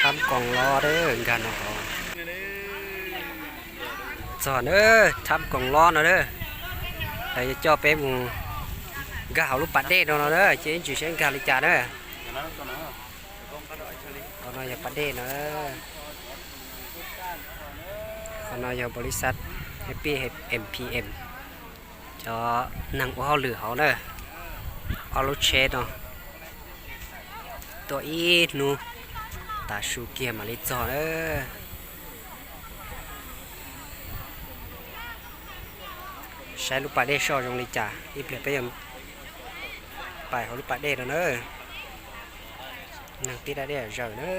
Thab Koom Lob na, nkag no hauv. Txog na, Thab Koom Lob no na. Lawv yuav coj peb mus nkag hauv lub pas dej no no na, ces ib ntsis saib nkag li cas na. Qhov no yog pas dej no. Qhov no yog npaum li xav pib M P M, cov neeg ua hauj lwm hauv na. Ob lub tsheb no tuaj ib hnub, tav su kiag mam li txog na. Saib lub pas dej soj zoo li cas, ib pliag peb yuav pais hauv lub pas dej no na. Neeg tib dab dej zawm na.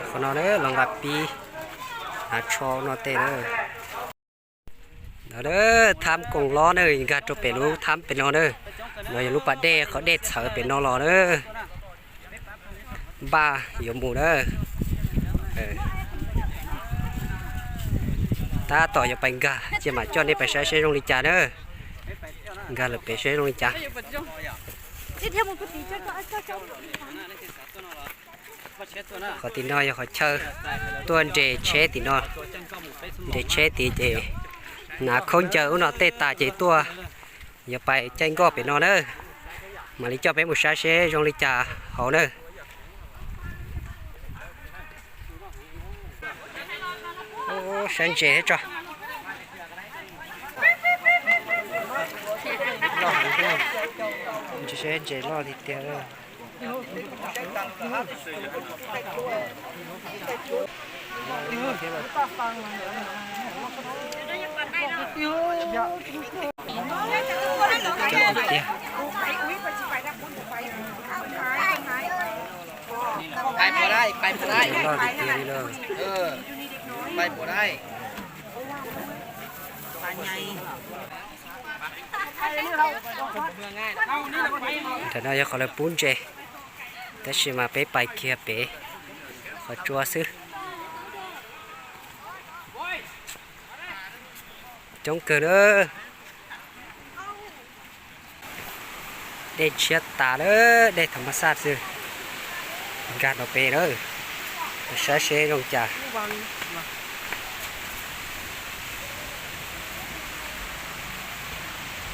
Qhov no na los nqa pib hnav tsho no tej na. Ntawd na, Thab Koom Lob na, nkag rau pem lub thab pem no na. No yog lub pas dej, qhov dej txhawv pem no los na. Npaj yuav mus na. Tab tom yuav pais nkag, cia mam coj nej pais saib seb zoo li cas na. Nkag lawm pem seb zoo li cas. Qhov tim no yog qhov chaw tuaj nres tsheb tim no, nres tsheb tid ces hnav khaub ncaws ub no tej tas ces tuaj yuav pais caij nkoj pem no na. Mam li coj peb mus saib seb zoo li cas hauv na. Saib ntses thiab tso. Loj heev thiab, ntses, saib ntses loj tiag tiag. Pais puas dai, pais puas dai. Loj tiag tiag li na. Pais puas dai. Ntawm no yog qhov lawv pub ntses, tab sis mas peb pais kiag pem qhov tsua xwb. Coob kawg na. Dej ntshiab tas lawm, dej tham mas xaj xwb. Nkag no pem na, saib seb zoo cas.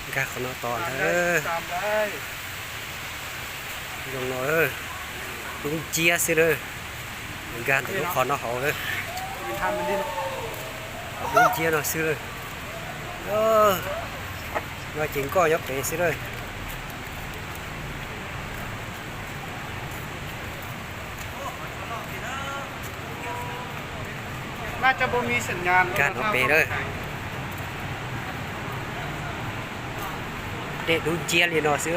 Nkag qhov no tos ntag. Zoo no, dub nciab xwb na. Nkag ntawm lub qhov no hauv na. Dub nciab no xwb na. No ces nkoj nyob pem xwb na. Nkag no pem na. Dej dub nciab li no xwb.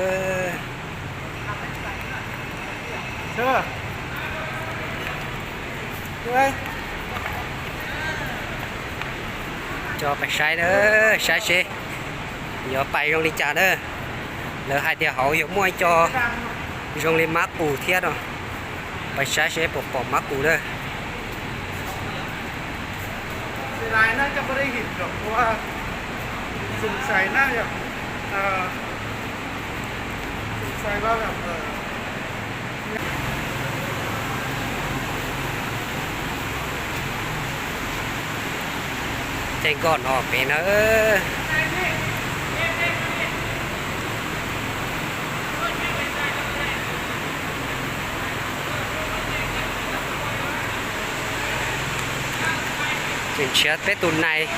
Coj pais saib na, saib seb yuav pais zoo li cas na. Lawv hais tias hauv yuav muaj ib co zoo li mab qus thiab no. Pais saib seb puas pom mab qus na. Caij nkoj no pem na. Ces nrhiav peb tus nais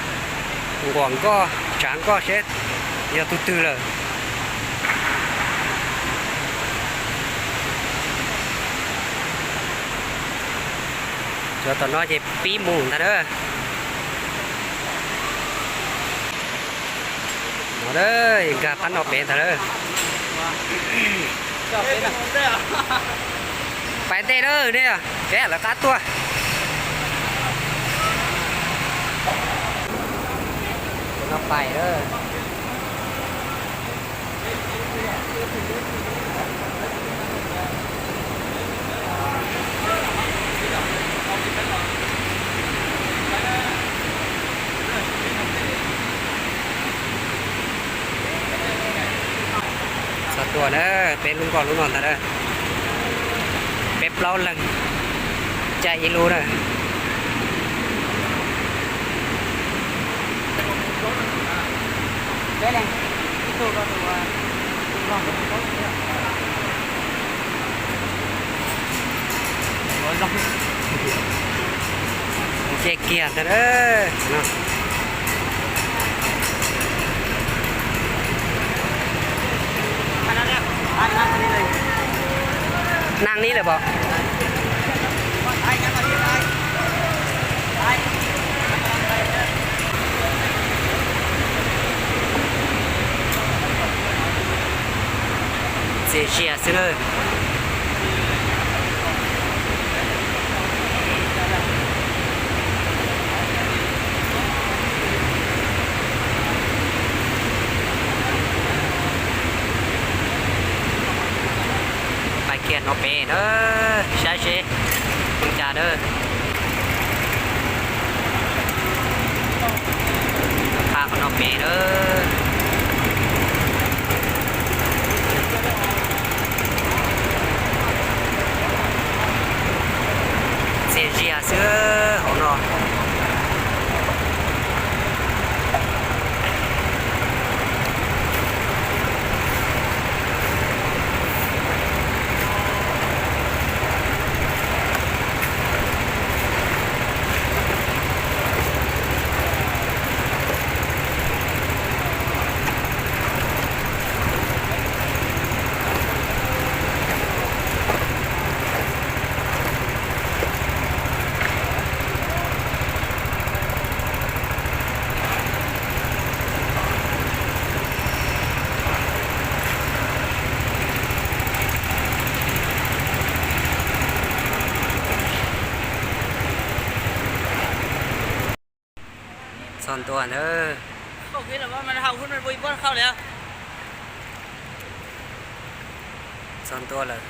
nquam nkoj tsav nkoj seb yog tus twg lawm. Cov tom no ces pib mus ntag na. No nkag phab no pem ntag na. Pais ntej na, peb lawv qab tuaj. No pais na. Na, peb lub nkoj lub no ntag na, peb plaub leeg caij ib lub na. Nce kiag ntag na. Nag li lawm pom. Txias zias xwb na. Pais kiag no pem na, saib seb zoo cas na. Pha qhov no pem na. Txias zias xwb hauv no. Txog ntua ntawd. Txog ntua lawm.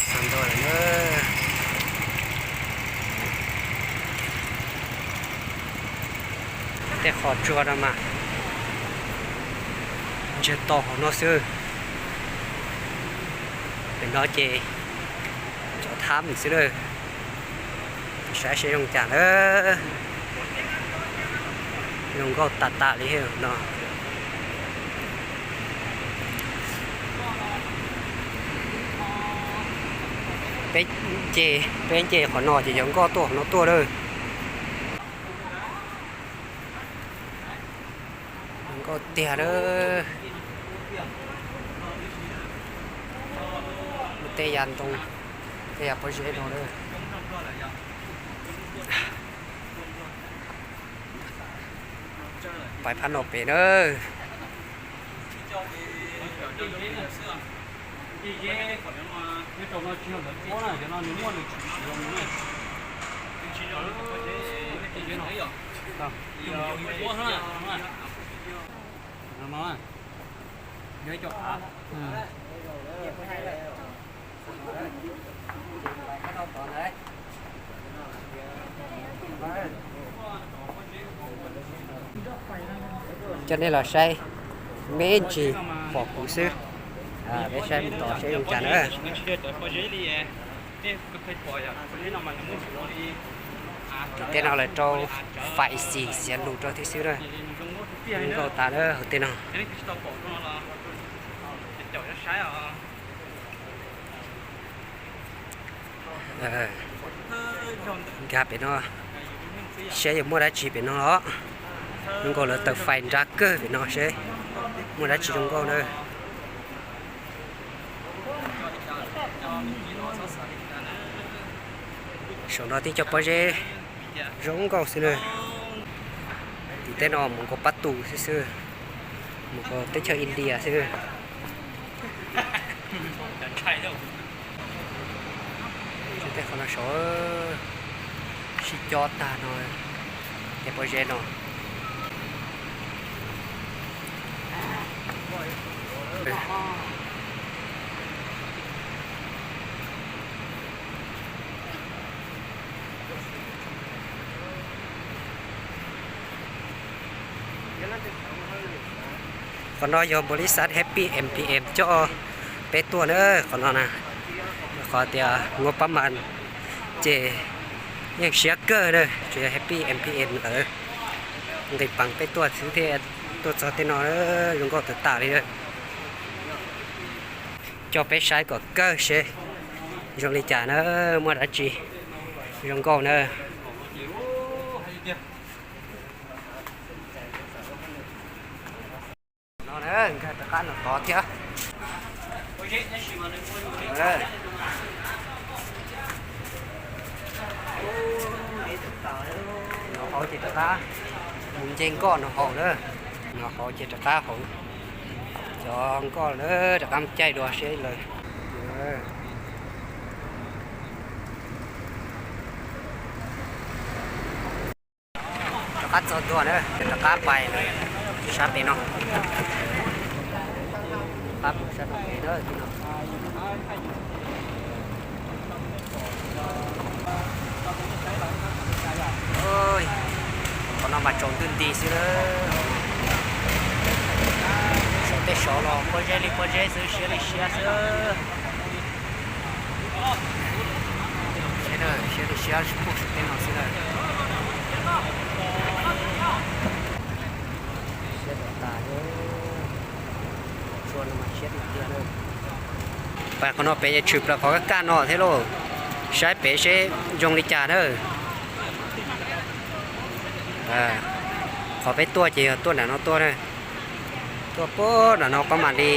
Txog ntua lawm na. Tej qhov tsua no mas ntsiag to hauv no xwb. Pem no ces cov thab xwb na. Saib seb zoo cas na. Zoo nkauj tas tas li no. Peb nce, peb nce qhov no ces cov nkoj tuaj qhov no tuaj na. Nkauj tiag na. Tej yav ntoo, tej yav pob zeb no na. Pais phab no pem na. Coj nej los saib me ntsis pom kuv xwb. Peb saib mus tod seb zoo cas na. Tim tej no lawv rau fais xis xiav lus rau thiab xwb na. Nkauj tas na hauv tej no. Nkag pem no, seb yuav muaj dab tsi pem no os. Zoo nkaus lawv taws fais nrab kawg pem no seb muaj dab tsi zoo nkauj na. Saum no tib co pob zeb zoo nkauj xwb na. Tim tej no mus nkaus pab tus xwb xwb, mus nkaus teb chaws India xwb. Tej qhov no saud sib cob tag no, tej pob zeb no. Qhov no yog npau li xav Happy M P M coj peb tuaj na, qhov no na. Qhov tias ngua pab mas ces yeej siab kawg na, tsuas yog Happy M P M lawm nqis peev peb tuaj xwb thiaj tuaj txog tej no, zoo nkauj tag tas li. Coj peb saib kom kawg seb zoo li cas na, muaj dab tsi zoo nkauj na. No nkag rov qab no tod thiab. No hauv ces rov qab mus nce nkoj no hauv na. No hauv ces rov qab hauv cov nkoj na, rov qab mus caij dua seb lawv. Rov qab txog ntua na, rov qab pais sab pem no. Rov qab mus sab no pem na, no. Qhov no mas tsaus ntuj nti xwb na. Saum tej saud los pob zeb li pob zeb xwb, siab li siab xwb. Siab li siab puag saum tej no xwb na. Siab tas tas li. Tsua no mas siab tiag tiag na. Pais qhov no pem es tshwm plaws qhov kaj kaj no thiab lauj. Saib pem seb zoo li cas na. Qhov peb tuaj ces yog tuaj nram no tuaj na. Tuaj puag nram no kuj mam li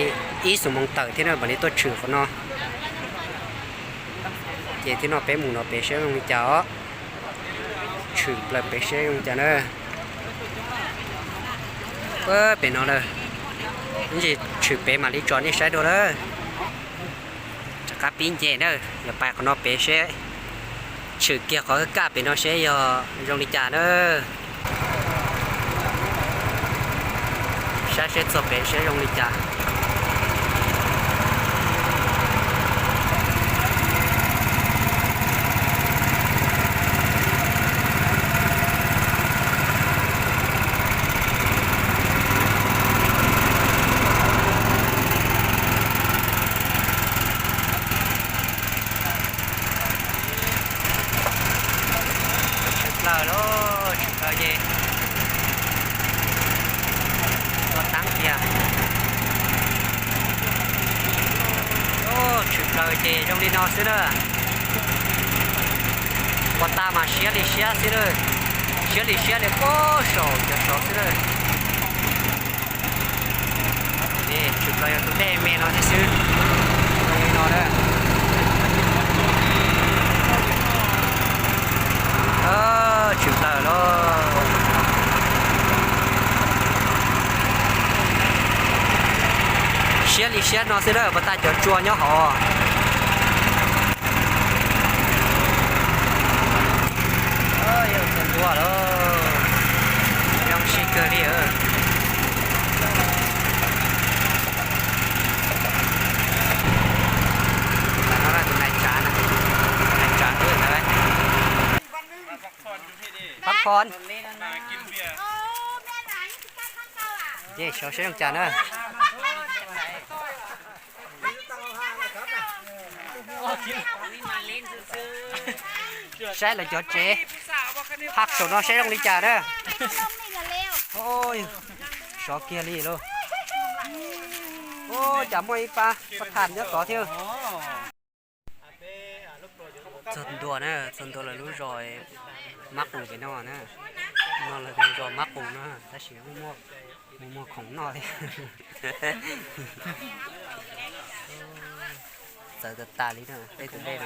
ib xuab moos tawm thiab na mam li tuaj tshwm qhov no. Ces thiab no peb mus no pem seb zoo li cas os. Tshwm plaws pem seb zoo li cas na. Puag pem no lawm. Ib ntsis tshwm pem mam li tso nej saib dua lawm. Rov qab pib nce na, yuav pais qhov no pem seb, tshwm kiag qhov kaj pem no seb yog zoo li cas na. Saib seb txog pem seb zoo li cas. Tshwm plaws lauj, tshwm plaws ces tua taab tiag. Tshwm plaws ces zoo li no xwb na. Ua tag mas siab li siab xwb na. Siab li siab li puag saum cov saud xwb na. Tshwm plaws yog tus dej me no thiab xwb. Zoo li no na. Tshwm plaws lauj. Siab li siab no xwb na, puas tas cov tsua nyob hauv. Yog tus ntua lauj, zoo siab kawg li. Tus no tus nais tsav, nais tsav ntawd. Pab phon. Ces xyov seb zoo cas na. Saib lawv cov tsev, phaj saum no saib zoo li cas na. Sov kiag li lauj. Ua cas muaj ib pab pab tham nyob tod thiab. Txog ntua na, txog ntua lawv lub zos mab qus pem no na. No lawv tus zos mab qus no tab sis mus muag khoom noj thiab. Txawv tas tas li na, tej tus dej no.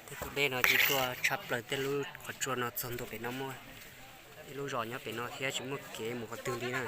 Tej tus dej no ces tuaj tshaj plaws tej lub qhov tsua no txog ntua pem no muaj ib lub zos nyob pem no thiab tsis muaj kev mus qhov twg li na.